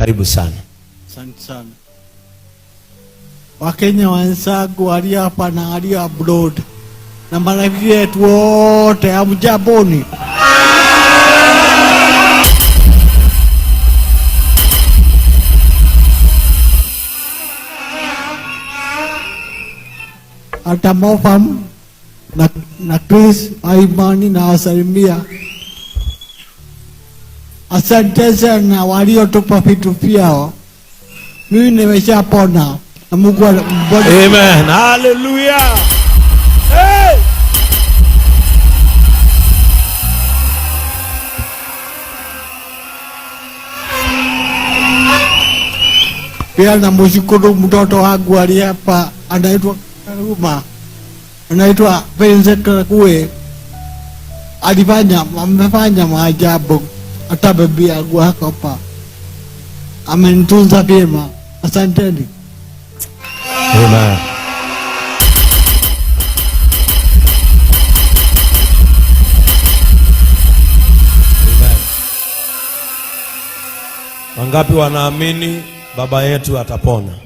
Karibu sana. Asante sana. Wakenya wenzangu walio hapa na walio abroad na marafiki wetu wote, hamjamboni? Hata Mofam na Chris Aimani na wasalimia. Asante sana waliotupa vitu vyao. Mimi nimeshapona na Mungu Amen. Hallelujah. Hey! Pia namshukuru mtoto wangu aliye hapa anaitwa Karuma, anaitwa Vincent Karague. Amefanya maajabu. Hata bibi yangu ako hapa amenitunza vyema. Asanteni. Amen. Amen. Wangapi wanaamini baba yetu atapona?